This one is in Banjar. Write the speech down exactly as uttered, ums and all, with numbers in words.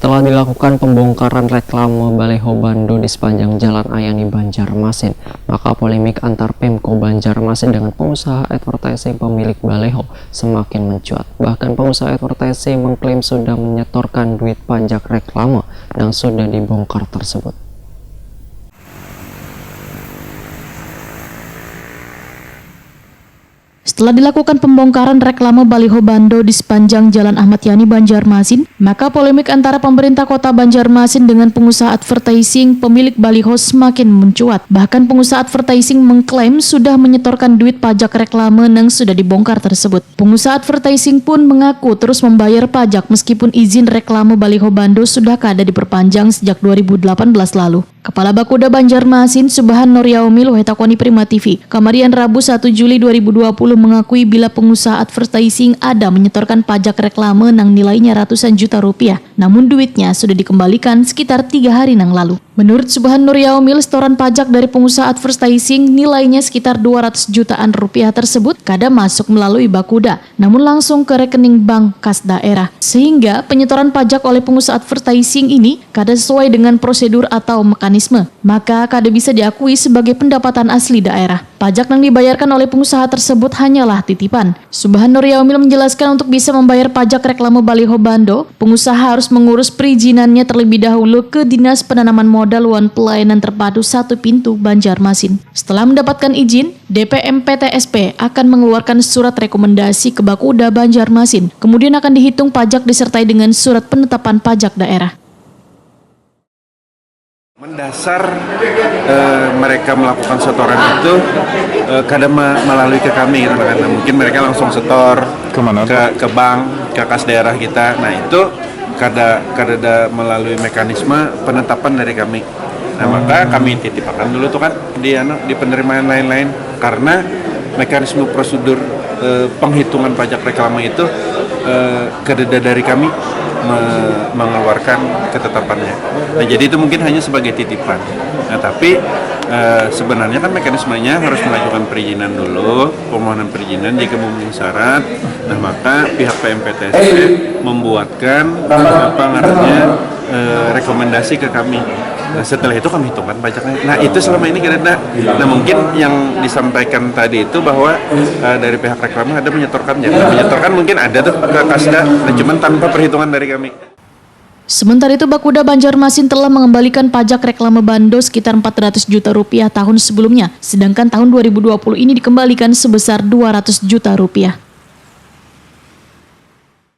Setelah dilakukan pembongkaran reklame baliho bando di sepanjang Jalan Ayani Banjarmasin, maka polemik antar Pemko Banjarmasin dengan pengusaha advertising pemilik baliho semakin mencuat. Bahkan pengusaha advertising mengklaim sudah menyetorkan duit pajak reklame yang sudah dibongkar tersebut. Setelah dilakukan pembongkaran reklame baliho bando di sepanjang Jalan Ahmad Yani Banjarmasin, maka polemik antara pemerintah kota Banjarmasin dengan pengusaha advertising pemilik baliho semakin mencuat. Bahkan pengusaha advertising mengklaim sudah menyetorkan duit pajak reklame yang sudah dibongkar tersebut. Pengusaha advertising pun mengaku terus membayar pajak meskipun izin reklame baliho bando sudah kada diperpanjang sejak dua ribu delapan belas lalu. Kepala Bakuda Banjarmasin, Subahan Nuryaumil, wahitakoni Prima T V, kamarian Rabu satu Juli dua ribu dua puluh, mengakui bila pengusaha advertising ada menyetorkan pajak reklame nang nilainya ratusan juta rupiah, namun duitnya sudah dikembalikan sekitar tiga hari nang lalu. Menurut Subahan Nuryaumil, setoran pajak dari pengusaha advertising nilainya sekitar dua ratus jutaan rupiah tersebut kada masuk melalui Bakuda, namun langsung ke rekening bank kas daerah, sehingga penyetoran pajak oleh pengusaha advertising ini kada sesuai dengan prosedur atau mekanisme, maka kada bisa diakui sebagai pendapatan asli daerah. Pajak yang dibayarkan oleh pengusaha tersebut hanyalah titipan. Subahan Nuryaumil menjelaskan, untuk bisa membayar pajak reklame baliho bando, pengusaha harus mengurus perizinannya terlebih dahulu ke Dinas Penanaman Modal wan Pelayanan Terpadu Satu Pintu Banjarmasin. Setelah mendapatkan izin, D P M P T S P akan mengeluarkan surat rekomendasi ke Bakuda Banjarmasin, kemudian akan dihitung pajak disertai dengan surat penetapan pajak daerah. Mendasar eh, mereka melakukan setoran itu eh, kada me- melalui ke kami gitu kan. Nah, mungkin mereka langsung setor Kemana ke ke bank, ke kas daerah kita. Nah, itu kada kada ada melalui mekanisme penetapan dari kami. Nah, maka kami titipakan dulu tuh kan di anu di penerimaan lain-lain karena mekanisme prosedur eh, penghitungan pajak reklame itu eh, kada ada dari kami me- mengeluarkan ketetapannya. Nah, jadi itu mungkin hanya sebagai titipan. Nah, tapi eh, sebenarnya kan mekanismenya harus mengajukan perizinan dulu, permohonan perizinan jika memenuhi syarat. Nah, maka pihak P M P T S P membuatkan apa ngarannya eh, rekomendasi ke kami. Nah, setelah itu kami hitungkan pajaknya. Nah, itu selama ini kada ada. Nah, mungkin yang disampaikan tadi itu bahwa eh, dari pihak reklame ada menyetorkan, ya. Menyetorkan mungkin ada tuh ke Kasda, nah, cuman tanpa perhitungan dari kami. Sementara itu, Bakuda Banjarmasin telah mengembalikan pajak reklame bando sekitar empat ratus juta rupiah tahun sebelumnya, sedangkan tahun dua ribu dua puluh ini dikembalikan sebesar dua ratus juta rupiah.